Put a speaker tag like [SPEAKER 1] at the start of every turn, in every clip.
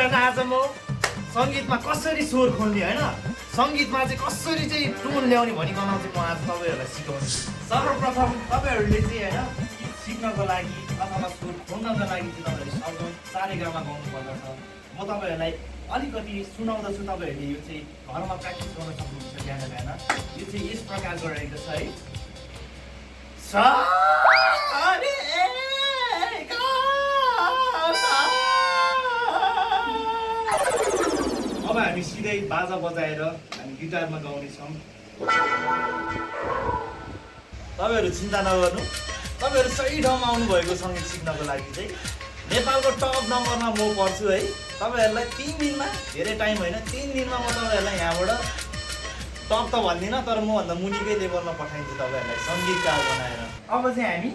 [SPEAKER 1] हेर्न आज म सङ्गीतमा कसरी स्वर खोल्ने होइन सङ्गीतमा चाहिँ कसरी चाहिँ टोन ल्याउने भनिकन चाहिँ म आज तपाईँहरूलाई सिकाउने सर्वप्रथम तपाईँहरूले चाहिँ होइन गीत सिक्नको लागि अथवा स्वर खोल्नको लागि चाहिँ तपाईँहरूले शब्द सारेगामा गाउनु पर्दछ म तपाईँहरूलाई अलिकति सुनाउँदछु तपाईँहरूले यो चाहिँ घरमा प्र्याक्टिस गर्न सक्नुहुन्छ बिहान बिहान यो चाहिँ यस प्रकारको रहेको छ है अब हामी सिधै बाजा बजाएर हामी गिटारमा गाउनेछौँ तपाईँहरू चिन्ता नगर्नु तपाईँहरू सही ठाउँमा आउनुभएको सङ्गीत सिक्नको लागि चाहिँ नेपालको टप नम्बरमा म पर्छु है तपाईँहरूलाई 3 दिनमा धेरै टाइम होइन 3 दिनमा म तपाईँहरूलाई यहाँबाट टप त भन्दिनँ तर मभन्दा मुनिकै लेभलमा पठाइदिन्छु तपाईँहरूलाई सङ्गीतकार बनाएर अब चाहिँ हामी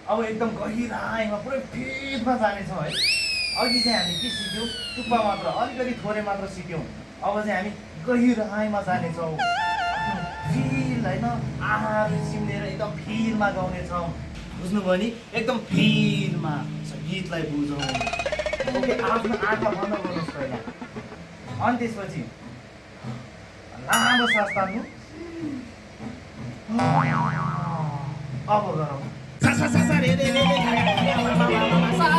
[SPEAKER 1] अब एकदम गहिराइमा पुरै फेदमा जानेछौँ है अघि चाहिँ हामी के सिक्यौँ टुप्पा मात्र अलिकति थोरै मात्र सिक्यौँ अब चाहिँ हामी गहिराइमा जानेछौँ फिल होइन आहार सिम्लेर एकदम फिलमा गाउनेछौँ बुझ्नुभयो नि एकदम फिलमा गीतलाई बुझौँ ओके आफ्नो आँखा बन्द गर्नुहोस् पहिला अनि त्यसपछि लामो सास तान्नु अब गरौँ सा सा सा सा रे रे रे रे गा गा गा गा मा मा मा मा सा